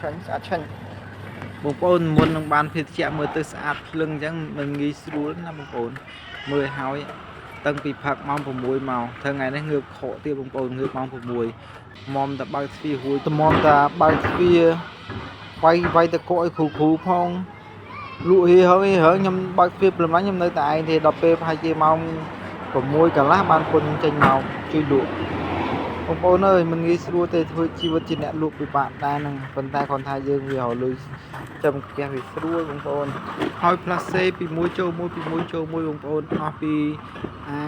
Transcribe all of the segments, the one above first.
ឆេញស្អាតឆេញ បងប្អូនមុននឹងបានភេសជ្ជៈមើលទៅស្អាតភ្លឹងអញ្ចឹងមិនងាយស្រួលណាបងប្អូនមើលឲ្យហើយតាំងពីផឹកម៉ោង6មកថ្ងៃនេះងើបខកទៀតបងប្អូនងើបម៉ោង6មុំតែបើកទ្វាររួចត្មមតែបើកទ្វារវាយវាយតកឲ្យគ្រូគ្រូផងលក់ហីហងហីហងខ្ញុំបើកទ្វារព្រលឹមឡើងខ្ញុំនៅតែឯងទេដល់ពេលប្រហែលជាម៉ោង6កន្លះបានពុនចេញមកជួយលក់ បងប្អូនអើយមិនងាយស្រួលទេធ្វើជីវិតជាអ្នកលក់ពិបាកដែរហ្នឹងប៉ុន្តែគ្រាន់ថាយើងវារកលុយចាំផ្ទះវាស្រួលបងប្អូនហើយផ្លាសេពីមួយចូលមួយពីមួយចូលមួយបងប្អូនអស់ពីអា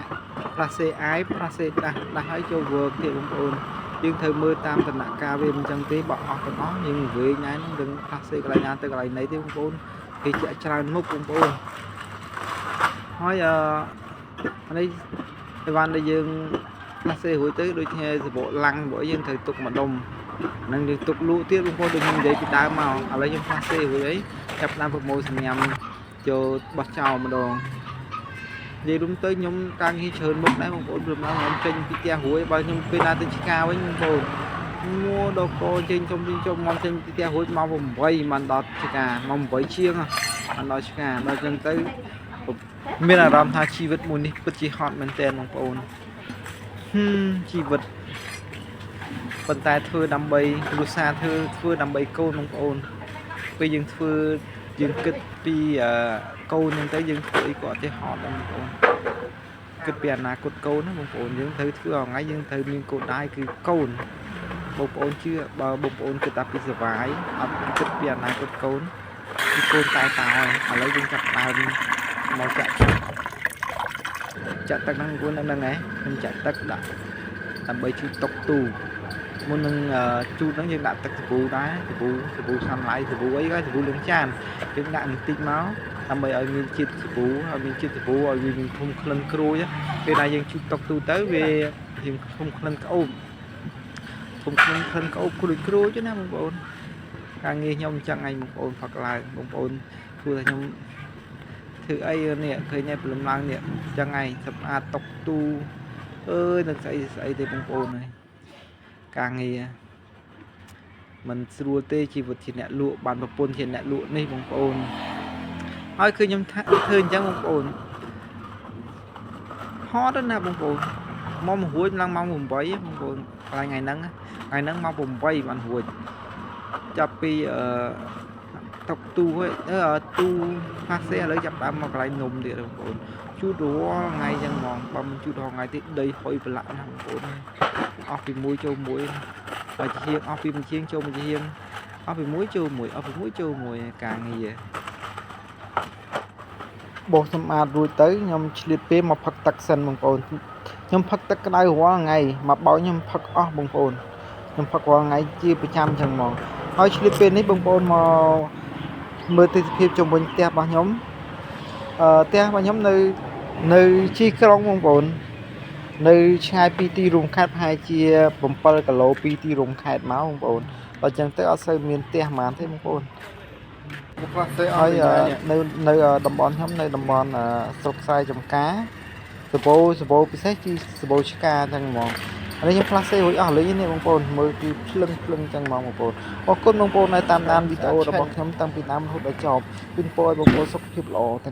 ផ្លាសេអាយផ្លាសេដាស់ដាស់ហើយចូលវើកទៀតបងប្អូនយើងត្រូវមើលតាមដំណាក់កាលវាមិនចឹងទេបើអស់ទាំងអស់យើងវែងដែរហ្នឹងយើងផ្លាសេកន្លែងណាទៅកន្លែងណីទេបងប្អូនគេជាក់ច្រើនមុខបងប្អូនហើយអឺអានេះអីវ៉ាន់ដែលយើង ផ្លាសេរួចទៅដូចជាសបកឡាំងរបស់យើងត្រូវទុកម្ដុំនឹងយើងទុកលក់ទៀតបងប្អូនដូចខ្ញុំនិយាយពីដើមមកឥឡូវខ្ញុំផ្លាសេរួចអីចាប់ផ្ដើមប្រមូលសញ្ញាំចូលបោះចោលម្ដងនិយាយរួមទៅខ្ញុំការងារច្រើនមុខដែរបងប្អូនព្រមឡើងខ្ញុំចេញពីផ្ទះរួចបើខ្ញុំពេលណាទៅឆ្កាវិញបងប្អូនមួដល់កចេញជុំវិញជុំមកចេញពីផ្ទះរួចម៉ោង8បានដល់ឆ្កាម៉ោង8ជាងបានដល់ឆ្កាដល់ចឹងទៅមានអារម្មណ៍ថាជីវិតមួយនេះពិតជាហត់មែនទែនបងប្អូន ហឹមជីវិតប៉ុន្តែធ្វើដើម្បីគ្រួសារធ្វើធ្វើដើម្បីកូនបងប្អូនពេលយើងធ្វើយើងគិតពីអឺកូនហ្នឹងទៅយើងធ្វើអីក៏អត់ចេះហត់ដែរបងប្អូនគិតពីអនាគតកូនណាបងប្អូនយើងត្រូវធ្វើឲ្យថ្ងៃយើងត្រូវមានគោលដៅគឺកូនបងប្អូនជឿបើបងប្អូនគិតតែពីសវាយអត់គិតពីអនាគតកូនគឺកូនតែតោហើយឥឡូវយើងចាប់ដើមមកចាក់ចាក់ទឹកហ្នឹងបងប្អូនហ្នឹងឯងខ្ញុំចាក់ទឹកដាក់ ដើម្បីជូតតុកទូមុននឹងជូតហ្នឹងយើងដាក់ទឹកសាប៊ូដែរសាប៊ូសាប៊ូសាន់ឡៃសាប៊ូអីក៏សាប៊ូលាងចានយើងដាក់បន្តិចមកដើម្បីឲ្យមានជាតិសាប៊ូឲ្យមានជាតិសាប៊ូឲ្យវាមានធុំក្លិនក្រួយពេលណាយើងជូតតុកទូទៅវារៀងធុំក្លិនក្អូបធុំក្លិនក្លិនក្អូបក្រួយក្រួយណាបងប្អូនការងារខ្ញុំអញ្ចឹងឯងបងប្អូនផឹកឡើងបងប្អូនធ្វើថាខ្ញុំធ្វើអីនេះឃើញឯព្រលឹមឡើងនេះអញ្ចឹងឯងសម្អាតតុកទូ អើយនឹងស្អីស្អីទេបងប្អូនអើយការងារមិនស្រួលទេជីវិតជាអ្នកលក់បានប្រពន្ធជាអ្នកលក់នេះបងប្អូនហើយគឺខ្ញុំថាធ្វើអញ្ចឹងបងប្អូនហត់ណាស់បងប្អូនមកមករួចឡើងម៉ោង8បងប្អូនកន្លែងថ្ងៃហ្នឹងថ្ងៃហ្នឹងម៉ោង8បានរួចចាប់ពីអឺតុកទូហើយទូផាសេឥឡូវចាប់ដើមមកកន្លែងនំទៀតបងប្អូន ជូតរាល់ថ្ងៃចឹងហ្មងបើមិនជូតរាល់ថ្ងៃទេដីហុយប្រឡាក់ណាស់បងប្អូនអស់ពីមួយចូលមួយបើជាងអស់ពីមួយជាងចូលមួយជាងអស់ពីមួយចូលមួយអស់ពីមួយចូលមួយការងារបោសសម្អាតរួចទៅខ្ញុំឆ្លៀតពេលមកផឹកទឹកសិនបងប្អូនខ្ញុំផឹកទឹកក្តៅរាល់ថ្ងៃមកបោកខ្ញុំផឹកអស់បងប្អូនខ្ញុំផឹករាល់ថ្ងៃជាប្រចាំចឹងហ្មងហើយឆ្លៀតពេលនេះបងប្អូនមកមើលទេសភាពជុំវិញផ្ទះរបស់ខ្ញុំអឺផ្ទះរបស់ខ្ញុំនៅ នៅជីក្រុងបងប្អូននៅឆ្ងាយពីទីរួមខេត្តប្រហែលជា7គីឡូពីទីរួមខេត្តមកបងប្អូនដល់ចឹងទៅអត់សូវមានផ្ទះហ្មងទេបងប្អូន ផ្លាសេអ ហើយ ស់ពី នៅនៅតំបន់ខ្ញុំនៅតំបន់ស្រុកខ្សែចំការសបោសបោពិសេសគឺសបោឆ្កាចឹងហ្មងអានេះខ្ញុំផ្លាសេរួចអស់លេងនេះបងប្អូនមើលគឺភ្លឹងភ្លឹងចឹងហ្មងបងប្អូនអរគុណបងប្អូនដែលតាមដានវីដេអូរបស់ខ្ញុំតាំងពីដើមរហូតដល់ចប់ជូនពរឲ្យបងប្អូនសុខភាពល្អទាំង